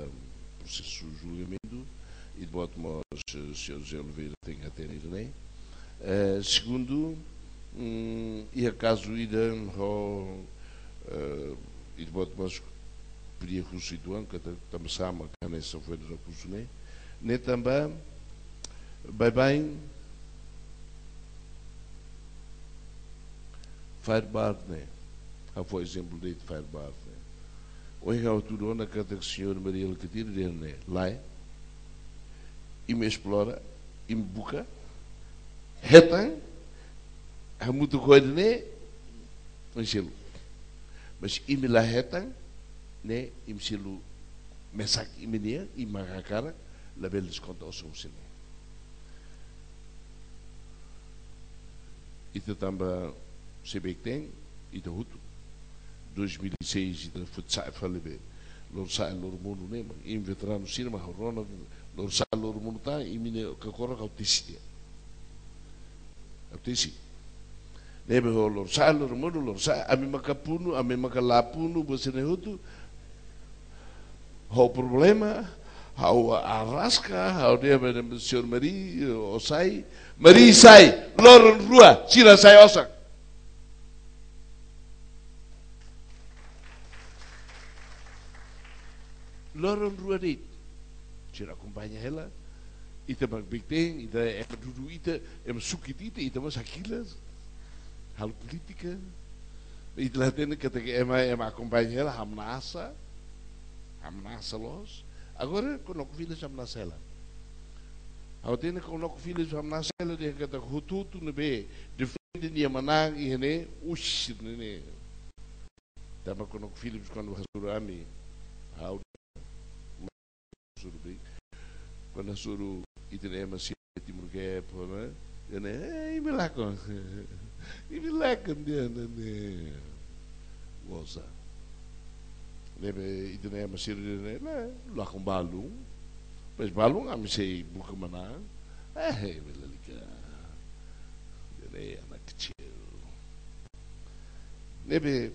prosesu julgamentu, i buat mós, eh, señór José Oliveira tenke hatene ida-ne'e. Eh, segundu, mm, iha kazu ida ho, eh, i buat mós podia husu uitoan, katak tanba sá mak hanesan foin rekursu ne'e. Ne'e tanba, baibain, Firebird ne'e, ha'u fó ezemplu de'it Firebird ne'e. Ohin ha'u hatudu ona katak señór Mari Alkatiri dehan ne'e, lae, imi esplora, imi buka, hetan, hamutuk ho ida-ne'e, imi selu. Mas imi la hetan, ne'e, imi selu mesak imi-nian, imi mak hakarak, labele deskonta osan husi ne'e. Ita tanba se bek ten, ita hotu. Dois mil e seis ita fut sai fali be. Lorosa'e loromonu ne'e, mak imi veteranu sira mak rona, lorosa'e loromonu tan, imi-nia kakorok ha'u tesi tiha. Ha'u tesi. Ne'ebé ho lorosa'e loromonu, lorosa'e, ami maka punu, ami maka la punu, buat sira-ne'e hotu. Ho problema, ha'u araska, ha'u dehan ba señór Mari, ó sai, Mari sai, loron rua, sira sai osan. Loron rua de'it. Sira akompaña hela. Ita mak bek ten, ita ema dudu ita, ema sukit ita, ita mós hakilar. Halo polítika. Ita la hatene katak ema, ema akompaña hela, hamnasa. Hamnasa loos. Agora, CONOCO Village hamnasa hela. Ha'u hatene CONOCO Village hamnasa hela dehan katak hotu-hotu ne'ebé defende nia manán iha ne'e, ush, ne'e ne'e. Tanba CONOCO Village kuandu hasoru ami, ha'u hasoru be. Kuandu hasoru ita-nia ema sira Timor Gap, ne'e? Ita ne'e, eh, imi lakon. Imi lakon dehan ne'e. Goza. Ne'ebé ita-nia ema sira dehan ne'e, lae, lakon balun. Mas balun ami sei buka manán. Eh, imi lalika. Ita ne'e anak kecil. Ne'ebé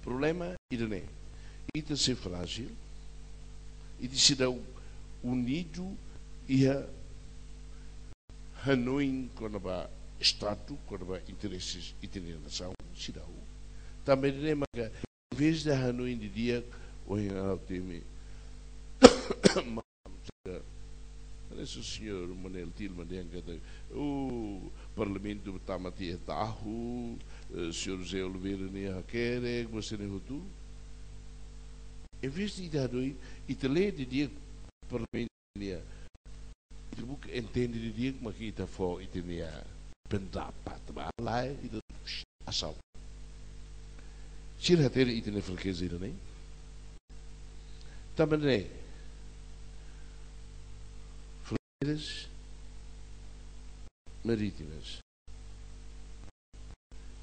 problema ida-ne'e. Ita sei frájil, ita seidauk unidu iha hanoin kona-ba Estadu, kona-ba interese ita-nia nasaun, seidauk. Tanba ida-ne'e maka, em vez de hanoin didi'ak, ohin ha'u temi, hanesan señór Manuel Tilman dehan katak, o Parlamentu tama tiha tahu, eh, señór José Oliveira nia hakerek, buat sira-ne'e hotu. Em vez de ita hanoin, ita lee didi'ak Parlamentu nian, ita buka entende didi'ak, mak ita fó ita-nia pendapat ba, lae, ita asal. Sira hatene ita-nia frakeza ida-ne'e. Tanba ne'e, fronteiras marítimas.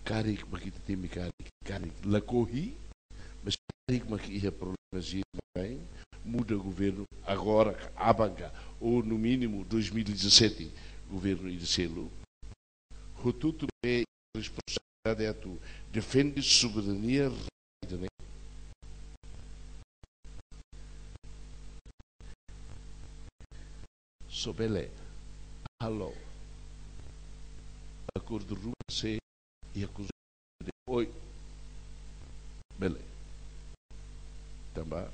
Karik mak ita temi karik, karik lakohi, mas karik mak iha problema sira mai, muda governu agora ka aban ka, ou no mínimo dois mil e dezassete, governu ida seluk. Hotu-hotu ne'e responsabilidade atu defende soberania rai ida-ne'e. Só bele halo akordu ruma se iha konsellu de oi. Bele. Tanba,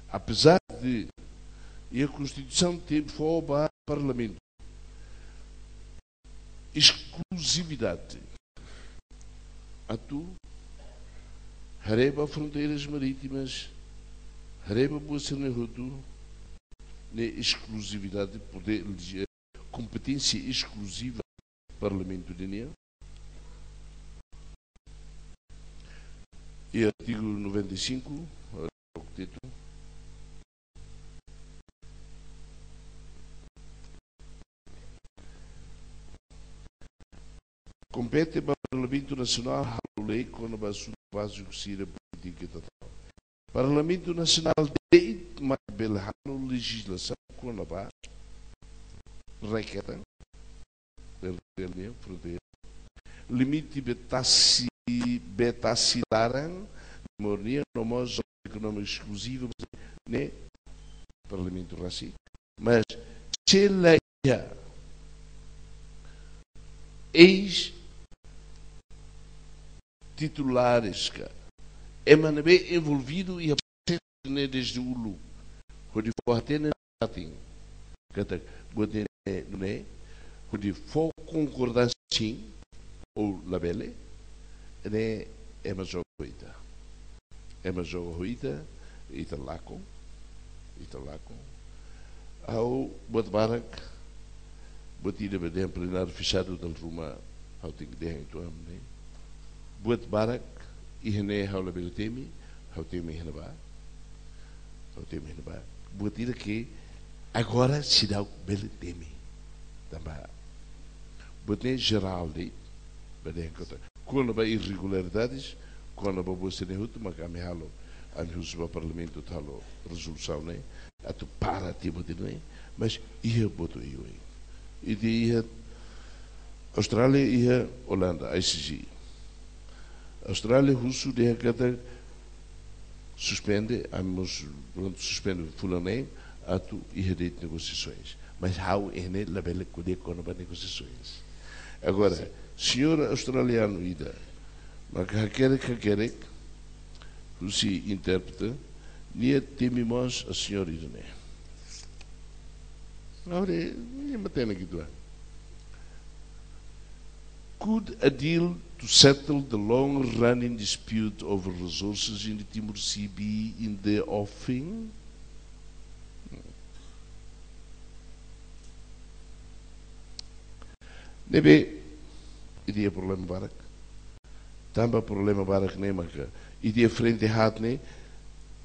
apezar de iha Konstituisaun temi fó ba Parlamentu eskluzividade atu haree ba fronteiras marítimas, Haree ba buat sira-ne'e hotu, ne'e eskluzividade, podér, eh, kompeténsia eskluziva Parlamentu nian. I artigu noventa e cinco, eh, oktetu, kompete ba Parlamentu Nasionál halo lei kona-ba asuntu báziku sira polítika estatal. Parlamentu Nasionál de'it mak bele halo lejizlasaun kona-ba rai-ketan, territóriu nian, fronteira, limite be tasi, be tasi laran, moris nian, no mós zona ekonómika eskluziva, ne'e Parlamentu rasik. Mas se la iha eis titulares ka ema ne'ebé envolvidu iha prosesu ne'e desde uluk, hodi fó hatene nafatin katak buat ne'e, ne'e, hodi fó konkordánsia sin ou labele, ne'e ema joga ho ita. Ema joga ho ita, ita lakon, ita lakon. Ha'u buat barak, buat ida be dehan plenáriu fexadu dala ruma, ha'u tenke dehan uitoan ne'e. Buat barak iha ne'e ha'u labele temi, ha'u temi iha ne'ebá. Ha'u temi iha ne'ebá. Buat ida ke agora seidauk bele temi. Tanba buat ne'e jerál de'it, be dehan katak kona-ba irregularidades, kona-ba buat sira-ne'e hotu, maka ami halo, ami husu ba Parlamentu atu halo rezolusaun ne'e, atu para tiha buat ne'e, mas iha buat oioin. Ita iha Austrália, iha Olanda, I C J. Austrália husu dehan katak suspende, ami mós prontu suspende fulan neen, atu iha de'it negosiasoens. Mas ha'u iha ne'e labele ko'alia kona-ba negosiasoens. Agora, señór australianu ida, maka hakerek, hakerek, husi intérprete, nia temi mós señór ida-ne'e. Agora, nia matenek uitoan. Could a deal to settle the long-running dispute over resources in the Timor Sea be in the offing? Ne'ebé, ita iha problema barak. Tanba problema barak ne'e maka, ita iha frente haat ne'e,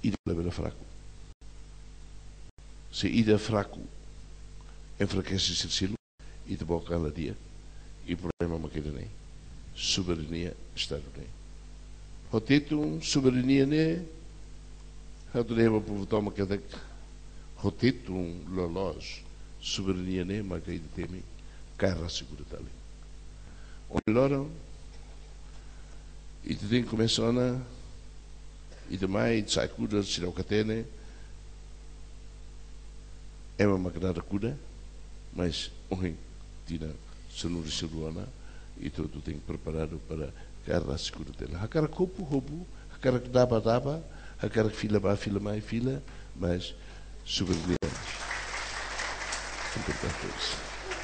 ita labele fraku. Se ita fraku, enfrakese sira seluk, ita-boot an la di'ak, i problema mak ida-ne'e, soberania Estadu ne'e. Ho Tetun soberania ne'e, ha'u dehan ba povu tomak katak, ho Tetun loloos soberania ne'e maka ita temi, kaer rasik kuda tali. Ohin loron, ita tenke komesa ona, ita mai, ita sa'e kuda, seidauk hatene, ema mak dada kuda, mas ohin tinan sanulu-resin-rua ona, ita hotu tenke preparadu para kaer rasik kuda tali. Hakarak hopu, hopu, hakarak daba, daba, hakarak fila bá, fila mai, fila, mas soberania importante.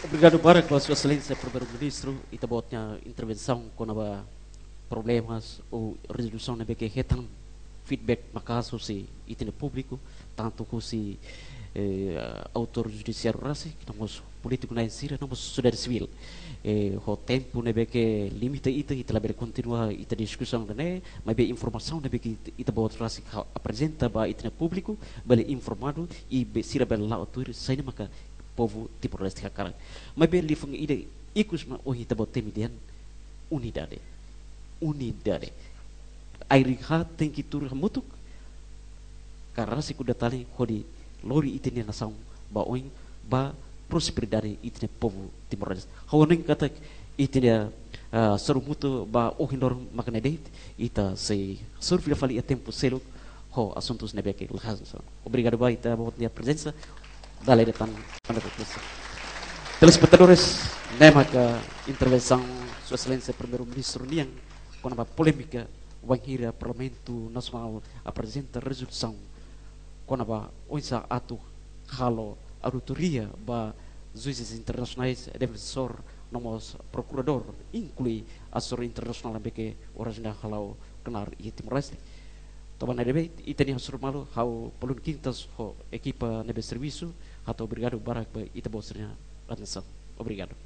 Obrigadu barak ba Sua Exelénsia Primeiru-Ministru, ita-boot nia intervensaun kona-ba problemas ou rezolusaun ne'ebé ke hetan feedback maka'as husi ita-nia públiku, tantu husi, eh, autór judisiáriu rasik, no mós polítiku na'in sira, no mós sosiedade sivíl. Eh, ho tempu ne'ebé ke limita ita, ita labele kontinua ita diskusaun ida-ne'e, maibé informasaun ne'ebé ke ita, ita-boot rasik ha'u aprezenta ba ita-nia públiku, bele informadu, i be sira bele la'o tuir saida maka povu Timor-Leste hakarak. Maibé liafuan ida ikus mak ohin ita-boot temi dehan unidade. Unidade. Ai-riin haat tenke tuur hamutuk, kaer rasik kuda tali hodi lori ita-nia nasaun ba oin, ba prosperidade ita-nia povu Timor-Leste. Ha'u hanoin katak ita-nia, ah, sorumutu ba ohin loron mak ne'e de'it, ita sei hasoru fila fali iha tempu seluk ho asuntus ne'ebé ke la hanesan. Obrigadu ba ita-boot nia prezensa. Dala ida tan, Anda Presidente. Telespetadores, ne'e maka intervensaun Sua Exelénsia Primeiru-Ministru nian kona-ba polémika wainhira Parlamentu Nasionál aprezenta rezolusaun kona-ba oinsá atu halo auditoria ba juízes internasionais, defensór, no mós prokuradór, inklui asesór internasionál ne'ebé ke oras ne'e hala'o knaar iha Timor-Leste. Tanba ne'ebé, ita-nia hasoru malu, ha'u Paulino Quintas ho ekipa ne'ebé servisu, hato'o obrigadu barak ba ita-boot sira-nia atensaun. Obrigadu.